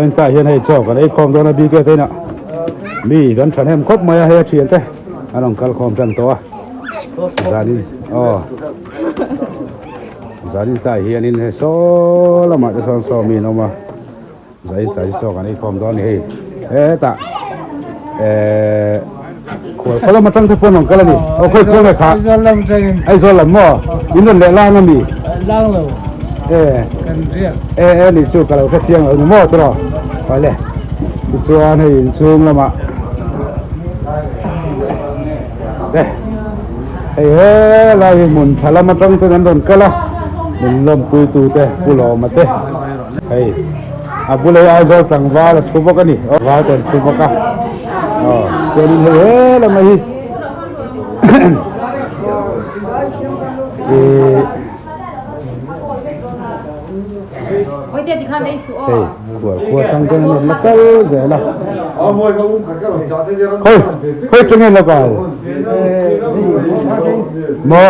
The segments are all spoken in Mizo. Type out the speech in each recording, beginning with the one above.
Hengtah hian hei chaw kan ei khawm dawn a BK te inah mi kan thahnem khawp mai a hei a thian te an rawn kal khawm tan tawh a zanin aw zanin tlai hianin hei saw lamah te sawn saw mi an awm a zanin tlai chu chaw kan ei khawm dawn a ni hei hetah ehh khual khaw lam atang te pawh an rawn kal a ni aw khawi khaw nge kha Aizawl lam maw in rawn leh lang a mi e e e ni chu ka lo hre chiang lo ni maw tiraw awle tichuan hei inchhung lamah e hei helai hi hmun tha lam atang ten an rawn kal a min lawmpui tu te Pu Lawma te hei a bula hi Aizawl tlangval a thu bawk a ni val te an thu bawk a aw chuanin hei helama hi Ihh hei khual khua tang ten an rawn la kal zel a khawi khawi tenge la kal maw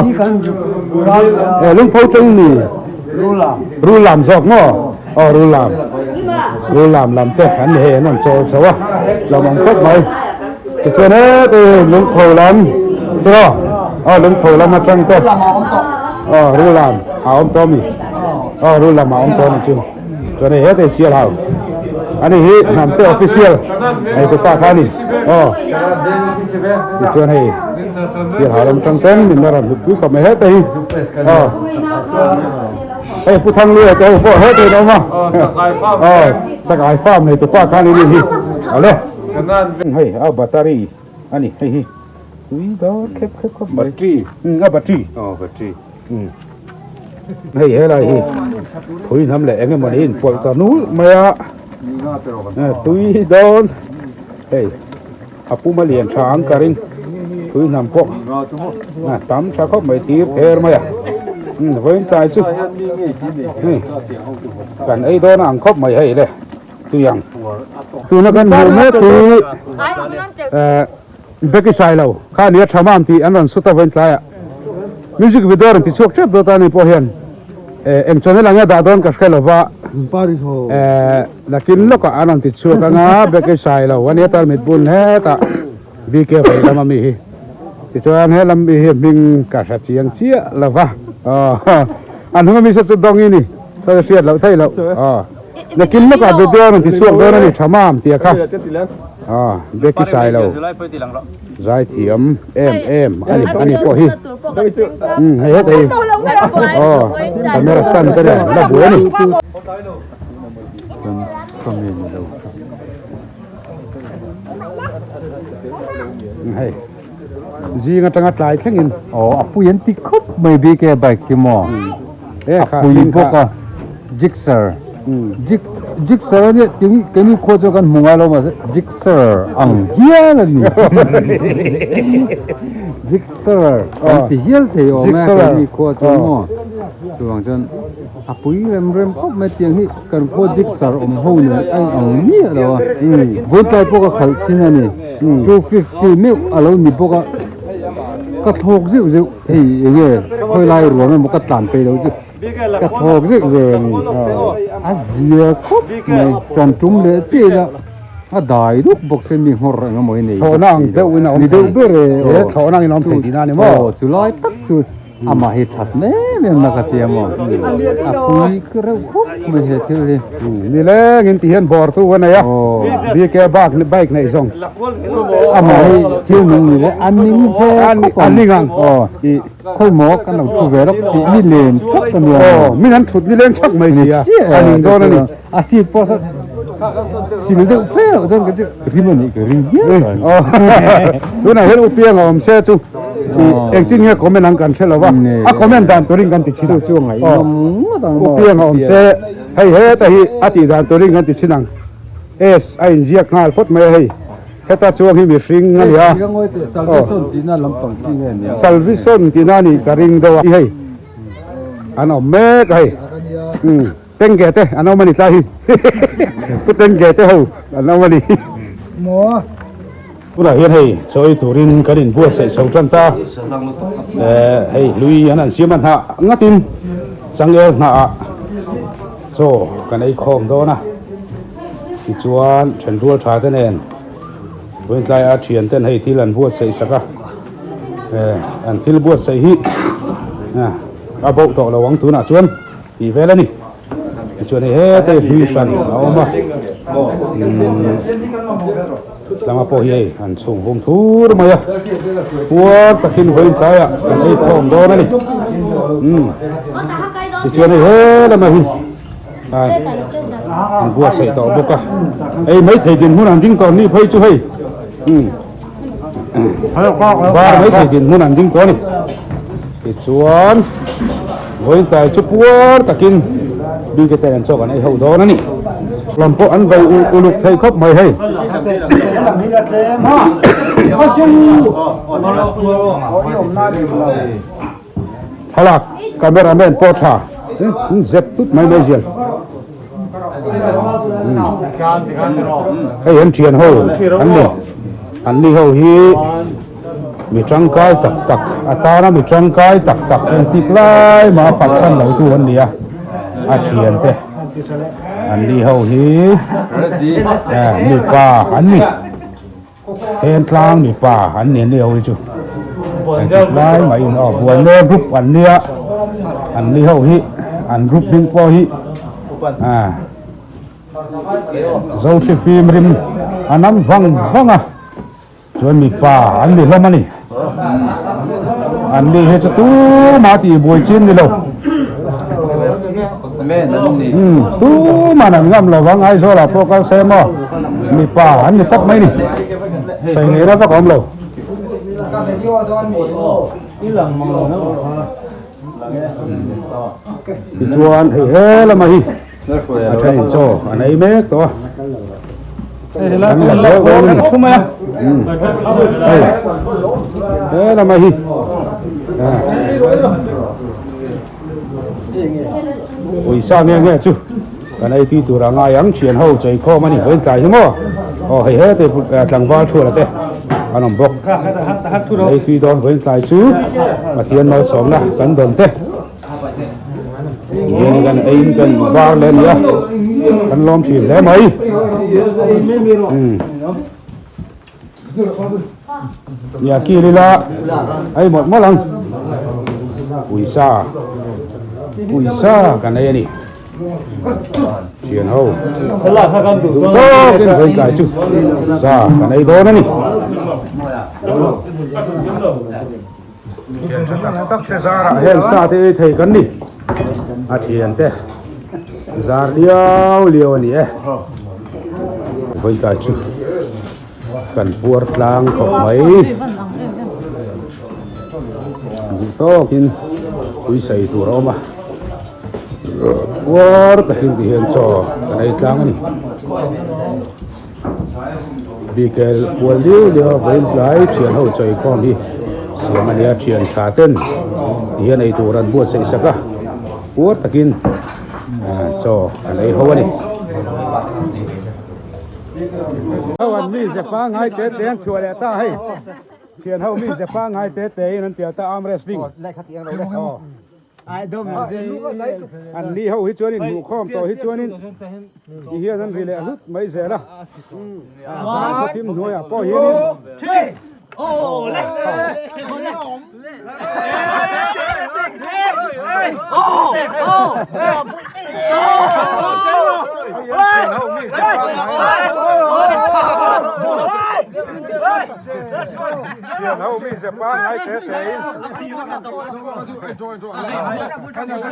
eh lungpho teng ni rul lam zawk maw aw rul lam rul lam lam te an ni hei an rawn chawl chho a tlawm ang khawp mai tichuan heti lungpho lam tiraw aw lungpho lam atang te aw rul lam a awm tawh ami aw rul lam a awm tawh a ni chu chuan hei heti sial ho ani hi hnamte official hei tu pa kha a ni aw tichuan hei sial ho lam atang ten min la rawn hlutpui khawp mai heta hi aw. Hei Pu Thangluia te ho pawh heta in awm a. Aw Chakai farm nei tupa khan in hi. Awle. Hei a battery a ni hei hi. Tui dawr khep khep khawp mai. Battery. Um a battery. Aw battery. Um. Hei helai hi phui hnam leh eng emaw ni in pawlh ta nul mai a. Tui dawn. Hei a puma lian tha ang ka ring tui hnam pawh a tam tha khawp mai tir ther mai a vawiin tlai chu hei kan ei dawn a ang khawp mai hei le tui ang tuna kan hmuh mek hi eh Becky Sailo kha nia tha mam tih an rawn sut a vawiin tlaiah music video rawn ti chhuak tep dawn ta ni pawh hian eh eng channel ang nge dah dawn ka hre lova eh. Nakin lawkah an rawn ti chhuak anga Becky Sailo a nia tarmit bun hetah BK vei lam ami hi tichuan he lam mi hi hming ka hre chiang chiah lo va aw an hnung ami saw chu dawng i ni saw chu hriat loh theih loh aw nakin lawkah video an rawn ti chhuak dawn a ni tha mam tia kha aw Becky Sailo zai thiam em em a ni a ni pawh hi umm hei hetah hi aw camera stand te nen la buai a ni. Chuan khawmi ni lo hei zing atanga tlai thlengin aw a pui an ti khawp mai bik e bike hi maw a pui bawk a Gixxer Gixxer a nia keini khua chuan kan hmu ngai lo mahse Gixxer ang hial a ni Gixxer kan ti hial thei awm e keini khua chuan maw chuvang chuan. A pui rem rem khawp mai tiang hi kan khaw jigsaw awm ho nen a in ang miah lo a vawitlai pawh ka khalh chin a ni 250 meuh a lo ni bawk a ka thawk zeuh zeuh hei eng nge khawi lai ruam emaw ka tlan peih loh chu ka thawk zeuh zeuh a ni a zia khawp mai tan tum leh chiah ila a dai dup bawk se mi nghawr eng emaw hi nei thlawhna ang deuh in a awm ni deuh ber e aw thlawhna ang in a awm thei tihna a ni maw aw chu lai tak chu. Amah hi that em em na ka ti a maw? A pui reuh khawp mai he thil hi. Nileng in ti hian bawr tu a nei a, BK bak bike neih zawng. Amah hi thil nung ni le a ning ve khawp ang. A ning ang. Aw khawi maw kan lo thu ve lawk tih ni len thak a nia. Aw min an thut ni leng thak mai si a, a ning dawn a ni. A seat pawh sawn sil deuh fe loh chuan ka chu rim a nih ka ring hial a ni. Tunah hian Upiang a awm se chu engtin nge comment ang kan hre lo va, a comment dan turin kan ti chhin ang. Chu chu ngaihnawm ngawt ang maw. Upiang a awm se hei heta hi a tih dan turin kan ti chhin ang. S a inziak nghal phawt mai a hei. Heta chuang hi mihring a ni a. Salvison tihna lampang chi nge nia. Salvison tihna a nih ka ring deuh a hei. An awm mek a hei. Tengge te an awm a ni tlai hi Pu Tengge te ho an awm a ni. Maw. Tunah hian hei chaw ei turin kan inbuatsaih chho tan ta. Eh hei hlui an han siam a hnah ngatin changel hnah ah chaw kan ei khawm dawn a. Tichuan thenrual tha te nen vawiin a thian ten hei thil an buatsaih sak a, an thil buatsaih hi a boh tawh lo ang tunah chuan tih vel a ni. Tichuan hei heta hi hlui hran a awm a, tlanga pawh hi hei an chhung vum thur mai a, puar takin vawiin tlaiah kan ei khawm dawn a ni. Tichuan hei he lamah hi. An buatsaih tawh bawk a, hei maithei dinhmun an ding tawh ni phei chu hei var maithei dinhmun an ding tawh a ni. Tichuan vawiin tlai chu puar takin bike te an chawk an ei ho dawn a ni. Lam pawh an vai uluk thei khawp mai hei. Thlalak camera man pawh tha zep tut mai mai zial hei an thian ho an ni an ni ho hi mi tangkai tak tak atana mi tangkai tak tak entik lai mah a phalsan lo tu an ni a a thian te an ni ho hi mipa an ni. Heng tlang mipa an ni nia hi chu engtik lai maiin aw buaina group an nia an ni ho hi an group hming pawh hi ah Zohri fim rim a nam vang vang a chuan mipa an ni hlawm a ni an ni hi chu tumah tih buai chin ni lo Tuman an ngam lo vang Aizawl ah pawh kal se maw mipa an ni tawp mai ni sawi ngei na vak a awm lo. Tichuan hei he lama hi a then in chaw an ei mek tawh a an la zawk dawn a ni hei he lama hi. Pawisa nge nge chu kan ei tui tur a ngai ang thian ho chei khawm a ni vawiin tlai hi maw aw hei he te tlangval thuala te an awm bawk ei tui dawn vawiin tlai chu Pathian malsawmna kan dawn te hian kan eiin kan var leh a ni a kan lawm thin hle mai. Nia kil ila ei mawlh mawlh ang pawisa pawisa kan ei a ni thian ho duh tawkin vawi tlai chu sa kan ei dawn a ni thian tha tak tak te zarah heng sa te ei thei kan ni a thian te zar liau liau a ni e vawi tlai chu Kan puar tlang khawp mai. Duh tawkin pui sawi tur a awm a. Puar takin ti hian chaw kan ei tlang a ni. Bike kual liu liu a vawiin tlai thian ho chawi khawm hi siam a nia thian tha ten ti hian ei tur an buatsaih sak a. Puar takin chaw kan ei ho a ni. Ho an mi ze pangai te te an chhuah leh ta hei thian ho mi ze pangai te te in an piah ta arm wrestling an ni ho hi chuan in hmuh khawm tawh hi chuan in ti hian an ri leh hlut mai zel a zan khaw thim hnuaiah pawh hian in Thian ho mi ze pangai te te in.